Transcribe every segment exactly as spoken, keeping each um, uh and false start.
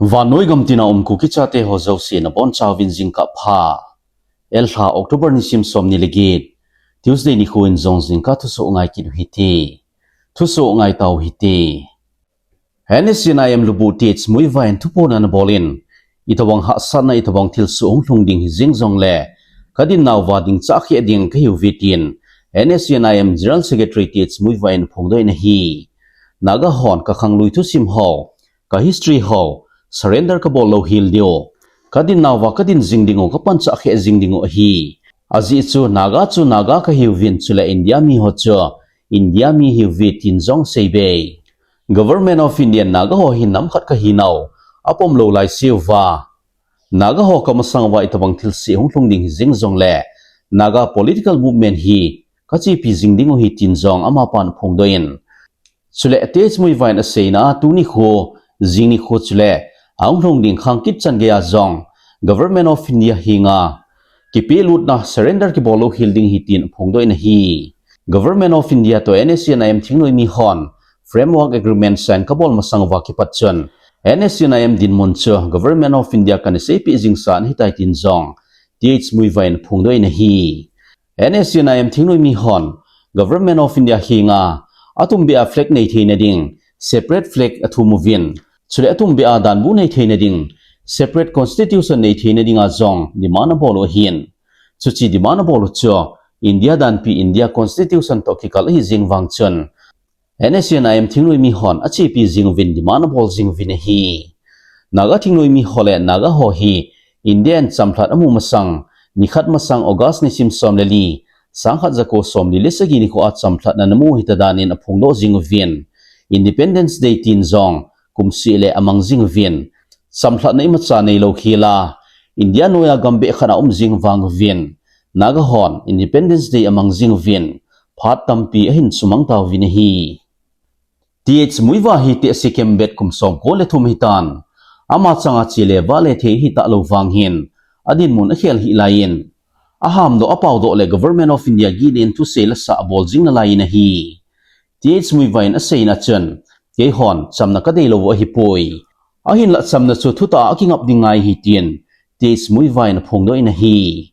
Vannoi gam tina um Kuki chate ho jouse nabonchauvin jingkah pha. Elha October nisim somni le get, Tuesday nikho in jong jingkah thusoh ngai kit u hite. Thusoh ngai tau hite. N S C N I M lubuh Th Muivah in thuphon anabol in, itobang hahsatna, itobang thilsoh hunglhung ding hijing jongle, kadinnauva dingchah kheh ding kahiuve tin N S C N I M General Secretary Th Muivah in aphongdoh in ahi. Naga hon kakhanglui thusim ho, ka history ho, surrender kabol louhel diu, kadinnauva kadin jing dingu, kapanchah kheh jing dingu ahi. Ajeh chu Naga chu Naga kahiuvin, chule India mi ho chu India mi ahiuve tin jong aseibe. Government of India Naga ho hi namkhat kahinau apom lou laiseuva, Naga ho kamasang uva itobang thilse hunglhung ding hijing jongle, Naga political movement hi kachepi jing dingu ahi tin jong amapan aphongdoh in. Chule Th Muivah in aseina a, tuni kho, jing nikho chule ahunglhung ding khang kit chan geiya jong Government of India henga kipelutna, surrender kibol louhel ding ahi tin aphongdoh in ahi. Government of India toh N S C N I M thingnoimi hon Framework Agreement sign kabol masang uva kipat chun, N S C N I M dinmun chu Government of India kana seipeh jingsa ana hitai tin jong Th Muivah in aphongdoh in ahi. N S C N I M thingnoimi hon Government of India henga atumbeh a flag neitheina ding separate flag athum uvin, chule atumbeh a danbu neitheina ding separate constitution neitheina dinga jong demand abol u ahin. Chuche demand abol u chu India danpi, India Constitution toh kikal ahijing vang chun, N S C N I M thingnoimi hon achepi jing uvin, demand abol jing uvin ahi. Naga thingnoimi ho le Naga ho hi India in chamlhat amu masang, nikhat masang August nisim som le li, sangkhat jako somli le sagi nikho a chamlhatna anamu u hita danin aphongdoh jing uvin, Independence Day tin jong kumseh le amang jing uvin, chamlhatna imacha neilou khel a India noiya gambeh khat a um jing vang uvin, Naga hon Independence Day amang jing uvin, phat tampi ahin sumang tauvin ahi. Th Muivah hi tehse kembet kum somko le thum ahitan, ama changa che le vah le thei ahita lou vang hin, adinmun akhel hih laiyin, ahamdoh apaodoh le Government of India gihna in thusei lasah abol jing nalaiyin ahi. Th Muivah in aseina chun, keihon chamna kadei lou u ahipoi. Ahinlah chamna chu thutah a akingap ding ngai ahi tin Th Muivah in aphongdoh in ahi.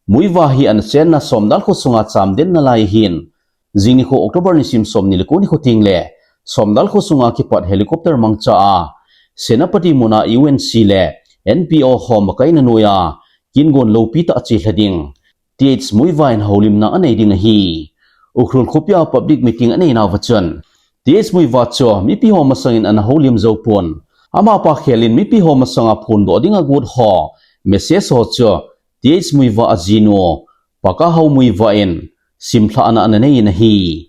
Muivah hi anachenna Somdal kho sunga chamden nalai ahin, jing nikho October nisim somni le ko nikho tengle Somdal kho sunga kipat helicopter mangcha a Senapati muna U N C le N P O ho makaina noiya kingon loupi tah a chelha ding Th Muivah in houlimna anei ding ahi. Ukhrul khopia public meeting aneinauva chun, Th Muivah chu mipi ho masangin ana houlim joupon, amapa khelin mipi ho masanga phondoh dinga agot ho message ho chu Th Muivah ajinu Pakahao Muivah in simlhahna ananei in ahi.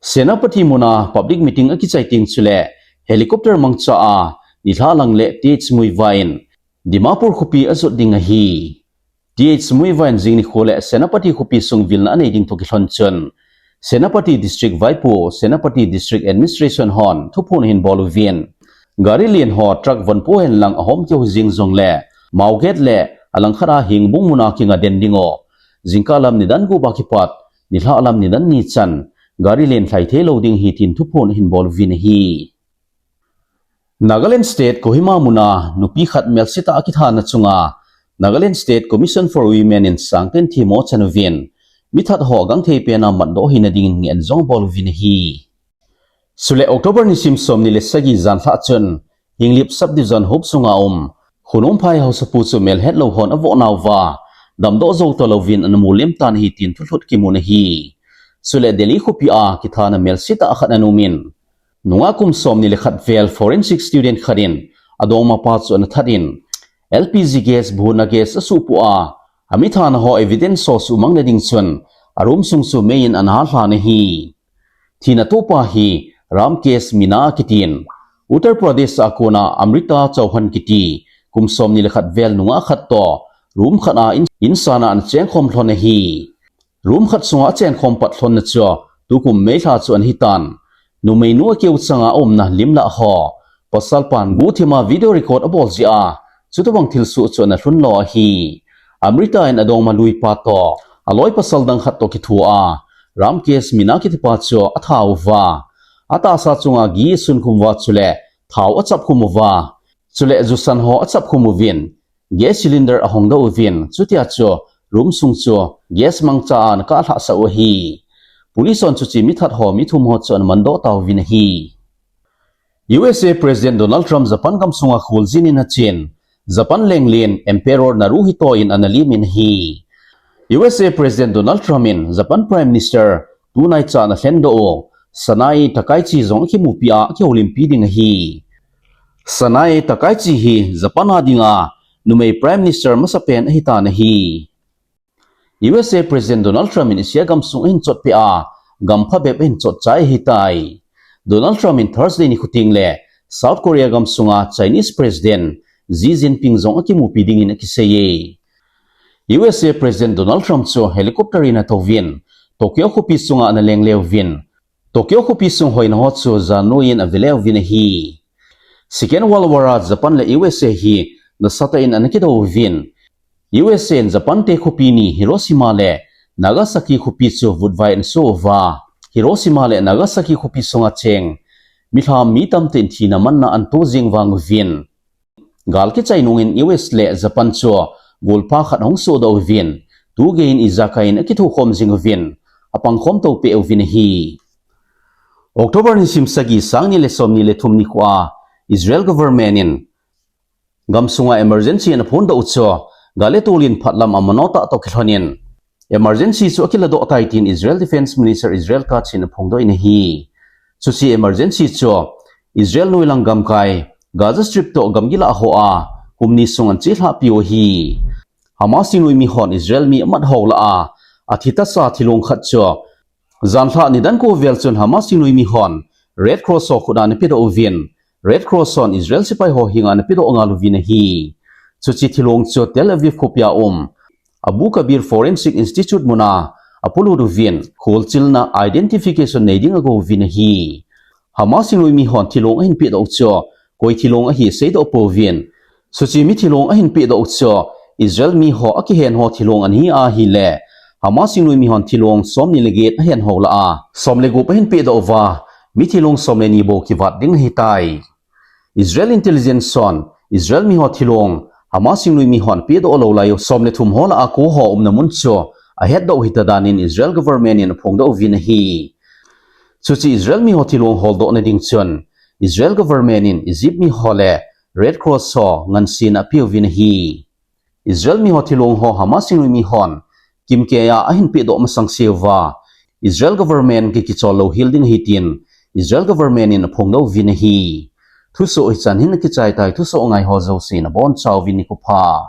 Senapati muna public meeting akichai teng chule helicopter mangcha a nilhah lang le Th Muivah in Dimapur khopi ajot ding ahi. Th Muivah in jing nikho le Senapati khopi sung vilna anei ding toh kilhon chun, Senapati District vaipo, Senapati District Administration hon thuphon ahin bol uvin, gari len ho, truck von po henlang ahom keu jing jongle, Mao Gate le alangkhat a Hengbung muna kinga den dingu, jingkah lam nidan gup a kipat nilhah lam nidan ni chan gari len lhai thei lou ding ahi tin thuphon ahin bol uvin ahi. Nagaland State Kohima muna nupi khat melsetah a kithana chunga Nagaland State Commission for Women in sangtah in themmo achan uvin, mithat ho gangthei pena matdoh hina dingin ngehna jong abol uvin ahi. Chule October nisim somni le sagi janlhah chun, Henglep Subdivision huop sunga um Khonumphai haosapu chu melhetlou hon avohnauva damdoh jou talouvin ana molem tan ahi tin thulhut kimun ahi. Chule Delhi khopia kithana melsetah khat ana umin, nungah kum somni le khat vel forensic student khat in adongmapa chu ana that in, L P G gas, buhonna gas asuhpoh a, amithana ho evidence ho suhmang nading chun a room sung chu meiyin ana halhan ahi. Thina tohpa hi Ramkesh Meena akitin, Uttar Pradesh a kona Amrita Chauhan kiti kum somni le khat vel nungah khat toh room khat a in, insana ana chengkhom lhon ahi. Room khat sunga achenkhom pat lhonna chu tukum May lha chu ana hitan. Numeinu akeu changa aumna lim lah ho pasalpan guhthima video record abol jeh a, chutobang thilsoh chu ana lhunlo ahi. Amrita in adongma luipa toh aloi pasal dang khat toh kithoa, Ramkesh Meena kitipa chu atha uva, atahsa chunga ghee asunkhum uva chule thao achapkhum uva, Chule jusan ho achap khum uvin, gas cylinder ahong doh uvin, chutia chu room sung chu gas mangcha a ana kah lhah sah u ahi. Police hon chuche mithat ho mi thum ho chu ana mandoh tauvin ahi. U S A President Donald Trump Japan gamsunga kholjin in achen, Japan lenglen Emperor Naruhito in ana limin ahi. U S A President Donald Trump in Japan Prime Minister tunaicha ana lhendoh u Sanae Takaichi jong akimupi a akihoulimpi ding ahi. Sanae Takaichi hi Japan a dinga numei Prime Minister masapen ahitan ahi. U S A President Donald Trump in Asia gamsung ahin chotpeh a, gam phabep ahin chotchai ahitai. Donald Trump in Thursday nikho tengle South Korea gamsunga Chinese President Xi Jinping jong akimupi dingin akiseiye. U S A President Donald Trump chu helicopter in atouvin Tokyo khopi sunga ana lengle uvin, Tokyo khopi sung hoina ho chu janoiyin avele uvin ahi. Second World War a Japan le U S A hi nasatah in ana kidou uvin, U S A in Japan te khopi ni Hiroshima le Nagasaki khopi chu vutvai ana soh uva, Hiroshima le Nagasaki khopi sunga cheng milham mi tamtah in thina manna ana to jing vang uvin, gal kichai nungin U S le Japan chu golpha khat ahung sohdoh uvin, tugei in ijakai in akithokhom jing uvin, apangkhom to peh uvin ahi. October nisim sagi, sangni le somni le thum nikhoa Israel government in gamsunga emergency ana phondoh u chu gal le tol in phatlam amano tah toh kilhonin, emergency chu akiladoh tai tin Israel Defense Minister Israel Katz in aphongdoh in ahi. Chuche emergency chu Israel noilang gamkai Gaza Strip toh gamgi lah hoa kum ni sung ana chelhahpi u ahi. Hamas thingnoimi hon Israel mi amat ho lah a, athi tasa thilong khat chu janlhah nidan ko vel chun Hamas thingnoimi hon Red Cross ho khut a ana pedoh uvin, Red Cross hon Israel sepai ho henga ana pedoh ngal uvin ahi. Chuche thilong chu Tel Aviv khopia um Abu Kabir Forensic Institute muna apolut uvin, kholchilna identification nei ding ago uvin ahi. Hamas thingnoimi hon thilong ahin pedoh u chu koi thilong ahi seidoh pouvin, chuche mi thilong ahin pedoh u chu Israel mi ho akihen ho thilong ana hi ahile, Hamas thingnoimi hon thilong somni le get ahen ho lah a, som le gup ahin pedoh uva, mi thilong som le ni bou kivat ding ahitai. Israel intelligence hon Israel mi ho thilong Hamas thingnoimi hon pedoh lou lai u som le thum ho lah a ko ho umna mun chu ahetdoh u hita danin Israel government in aphongdoh uvin ahi. Chuche Israel mi ho thilong holdohna ding chun Israel government in Egypt mi ho le Red Cross ho ngansena apeuvin ahi. Israel mi ho thilong ho Hamas thingnoimi hon kimkeiya ahin pedoh masang seuva, Israel government kikichol louhel ding ahi tin Israel government in aphongdoh uvin ahi. Thusoh hichan hin akichai tai, thusoh ngai ho jouse nabonchauvin nikho pha.